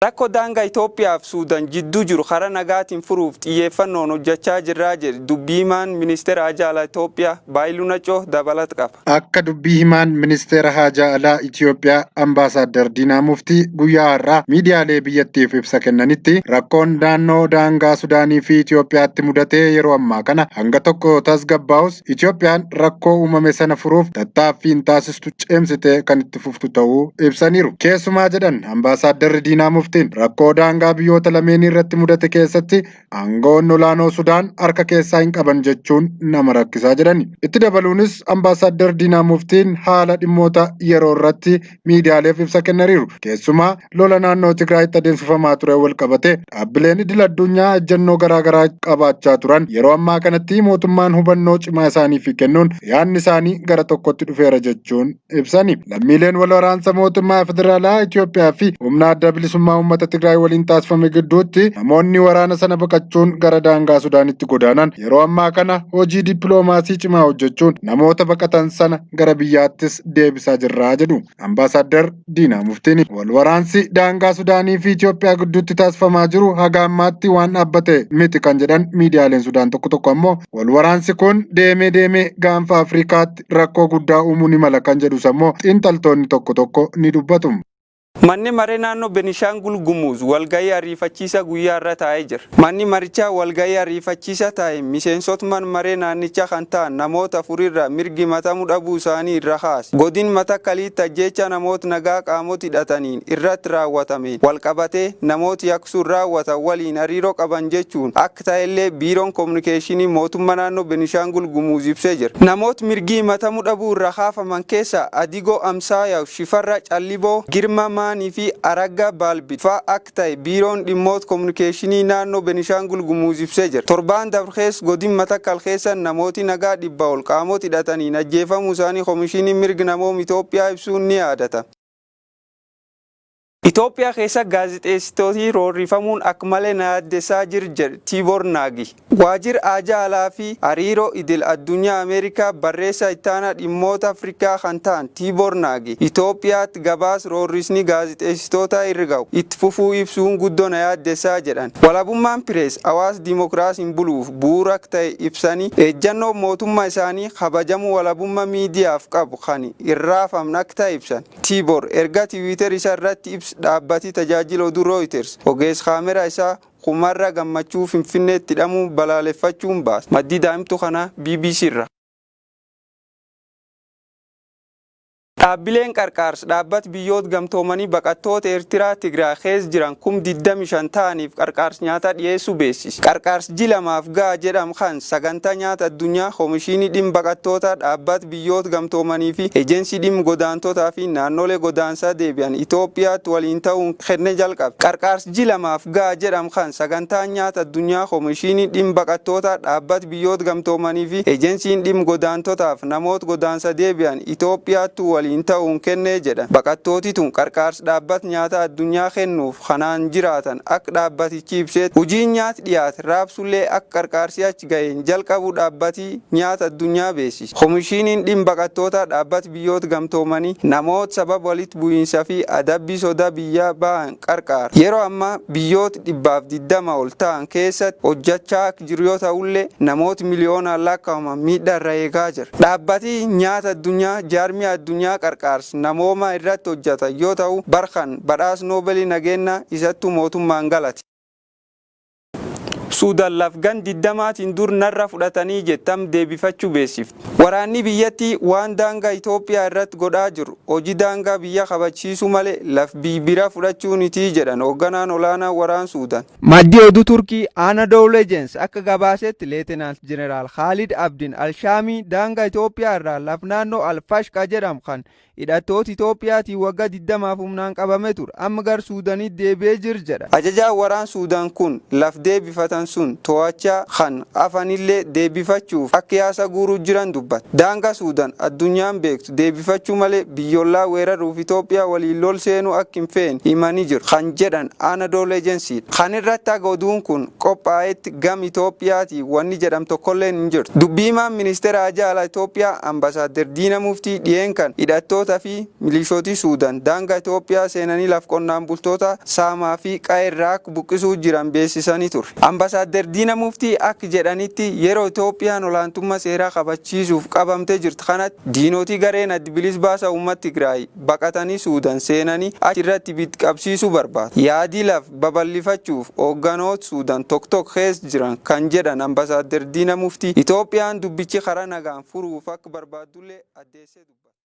Rakkoo daangaa Itoophiyaa fi Suudaan jidduu jiru karaa nagaatiin furuuf xiyyeeffannoon hojjechaa jirraa jedhe dubbii himaan ministeera haajaa alaa Itoophiyaa Baayiluu Nacoo dabalata qaba. Akka dubbii himaan ministeera haajaa alaa Itoophiyaa Ambaasaaddar Diinaa Muftii guyyaa har'aa miidiyaalee biyyattiif ibsa kennanitti, rakkoon naannoo daangaa Sudaanii fi Itoophiyaatti mudatee yeroo ammaa kana hanga tokko tasgabbaa'us, Itoophiyaan rakkoo uumame sana furuuf tattaaffiin taasistu cimsitee kan itti fuftu ta'uu ibsaniiru. Keessumaa jedhan Ambaasaaddarri Diinaa Muftiin, rakkoo daangaa biyyoota lameenii irratti mudate keessatti aangawoonni olaanoo Sudaan harka keessaa hin qaban jechuun nama rakkisaa jedhani. Itti dabaluunis Ambaasaaddar Diinaa Muftiin haala dhimmoota yeroo irratti miidiyaaleef ibsa kennaniiru. Keessumaa lola naannoo Tigraayitti adeemsifamaa ture wal qabate dhaabbileen idil addunyaa ejjennoo garaagaraa qabaachaa turan yeroo ammaa kanatti mootummaan hubannoo cimaa isaaniif kennuun yaadni isaanii gara tokkotti dhufeera jechuun ibsani. Lammiileen wal waraansa mootummaa federaalaa Itoophiyaa fi humna adda bilisummaa uummata Tigraay waliin taasifame gidduutti namoonni waraana sana baqachuun gara daangaa Sudaanitti godaanan yeroo ammaa kana hojii dippiloomaasii cimaa hojjechuun namoota baqatan sana gara biyyaattis deebisaa jirraa jedhu Ambaasaaddar Diinaa Muftiin. Wal waraansi daangaa Sudaanii fi Itoophiyaa gidduutti taasifamaa jiru haga ammaatti waan dhaabbate miti kan jedhan miidiyaaleen Sudaan tokko tokko ammoo, wal waraansi kun deemee deemee gaanfa Afrikaatti rakkoo guddaa uumuu ni mala kan jedhus ammoo xiinxaltoonni tokko tokko ni dubbatu. Manni maree naannoo Benishaangul Gumuz walgahii ariifachiisa guyyaa irra taa'ee jira. Manni marichaa walgahii ariifachiisa taa'e miseensota mana maree naannichaa kan ta'an namoota afur irraa mirgi himatamuu dhabuu isaanii irra kaase. Godin Matakkaliitti ajjeechaa namoota nagaa qaamota hidhataniin irratti raawwatameen walqabatee namoota yaksuun raawwatan waliin hariiroo qaban jechuun akka ta'ellee biiroon kominikeeshinii mootummaa naannoo Benishaangul Gumuz ibsee jira. Namoota mirgi himatamuu dhabuu irra kaafaman keessaa Adigoo Amsaayaw, Shifarra Calliboo, Girma Maanii fi Araggaa Baalbit fa'aa akka ta'e biiroon dhimmoota kominikeeshinii naannoo Benishaangul Gumuz ibsee jira. Torbaan dabre keessa godin Matakkal keessa namooti nagaa 100 ol qaamota hidhataniin ajjeefamuu isaanii Komishiniin Mirga Namooma Itoophiyaa ibsuun ni yaadatama. Itoophiyaa keessa gaazexeessitootii roorrifamuun akka malee na yaaddessaa jir jedhe Tiiboor Naagi. Waajjira Haajaa Alaa fi Hariiroo Idil Addunyaa Ameerikaa barreessaa ittaanaa dhimmoota Afrikaa kan ta'an Tiiboor Naagi Itoophiyaatti gabaas roorrisni gaazexeessitootaa irra ga'u itti fufuu ibsuun guddoo na yaaddessaa jedhan. Walabummaan pirees hawaasa dimokiraasiin buluuf bu'uura akka ta'e ibsanii, ejjannoo mootummaa isaanii kabajamuu walabummaa miidiyaaf qabu kan hin raafamne akka ta'e ibsan. Tiiboor ergaa Tiwiitar isaa irratti ibs dhaabbati tajaajila oduu Rooyiters ogeessa kaameraa isaa Kumarraa Gammachuu Finfinneetti hidhamuu balaaleffachuun baase. Maddii daa'imtuu kanaa BBC irraa. Dhaabbileen qarqaarsa dhaabbata biyyoota gamtoomanii baqattoota Eertiraa Tigraay keessa jiran 25,000 ta'aniif qarqaarsa nyaataa dhiyeessuu beeksise. Qarqaarsi ji lamaaf ga'a jedham kan sagantaa nyaata addunyaa, Komishiinii dhimma baqattootaa dhaabbata biyyoota gamtoomanii fi Ejensii dhimma godaantotaa fi naannolee godaansaa deebi'an Itoophiyaatti waliin ta'uun kenne jalqabe. Qarqaarsi ji lamaaf ga'a jedham kan sagantaan nyaata addunyaa, Komishiinii dhimma baqattootaa dhaabbata biyyoota gamtoomanii fi Ejensiin dhimma godaantotaaf namoota godaansa deebi'an Itoophiyaattu waliin ta'uun kenne jedhan. Baqattooti tun qarqaarsa dhaabbata nyaataa addunyaa kennuuf kanaan jiraatan akka dhaabbatichi ibseetti, hojiin nyaati dhiyaate raabsullee akka qarqaarsi achi gaheen jalqabu dhaabbati nyaata addunyaa beeksise. Komishiiniin dhimma baqattootaa dhaabbata biyyoota gamtoomanii namoota sababa walitti bu'iinsa fi adabbii sodaa biyyaa bahan qarqaara. Yeroo ammaa biyyoota 120 ol ta'an keessatti hojjachaa akka jiru yoo ta'ullee namooti miliyoonaan lakkaa'aman miidhaa irra eegaa jira. Dhaabbati nyaata addunyaa jaarmiyaa addunyaa qarqaarsa namoomaa irratti hojjata yoo ta'u bar kan badhaasa Noobelii nageennaa isattuu mootummaan galate. Suudan laf gan 20tiin dur narra fudhatanii jettam deebifachuu beeksifte. Waraannii biyyattii waan daangaa Itoophiyaa irratti godhaa jiru hojii daangaa biyya kabachiisuu malee laf biy bira fudhachuunitii jedhan hoogganaan olaanaan waraan Suudan. Maddi oduu Turkii Anadolu Agency akka gabaasetti Leetenaant Jeneraal Khaalid Abdin Al-Shaamii daangaa Itoophiyaa irraa laf naannoo Al-Fashqa jedhamu kan hidhattoota Itoophiyaatiin waggaa 20f humnaan qabame ture amma gar Suudanitti deebi'ee jir jedhan. Ajajaan waraan Suudan kun laf deebifatan sun to'achaa kan hafanillee deebifachuuf akka yaasa guuruu jiran dubbate. Daangaa Suudan addunyaan beektu deebifachuu malee biyya ollaa weeraruuf Itoophiyaa waliin lol seenuu akka hin feene himanii jiru kan jedhan Anadolu Agency dha. Kan irratti haga oduun kun qophaa'etti gam Itoophiyaatii wanni jedham tokkolleen hin jirtu. Dubbii himaan ministeera haajaa alaa Itoophiyaa Ambasaaddar Diina Muftii dhiyeen kan hidhattoota hidhattoota fi milishootii Suudan daangaa Itoophiyaa seenanii laf qonnaan bultoota saamaa fi qa'eerraa akka buqqisuu jiran beeksisanii ture. Ambasaaddar Diina Muftii akka jedhanitti, yeroo Itoophiyaan olaantummaa seeraa kabachiisuuf qabamtee jirtu kanatti, diinotii gareen Addi Bilisa Baasaa Uummata Tigraay baqatanii Suudan seenanii achirratti ibidda qabsiisuu barbaadu. Yaadii laf babal'ifachuuf hoogganoota Suudan tokko tokko keessa jiran kan jedhan Ambasaaddar Diina Muftii, Itoophiyaan dubbichi karaa nagaan furuuf akka barbaaddullee addeessee dubbata.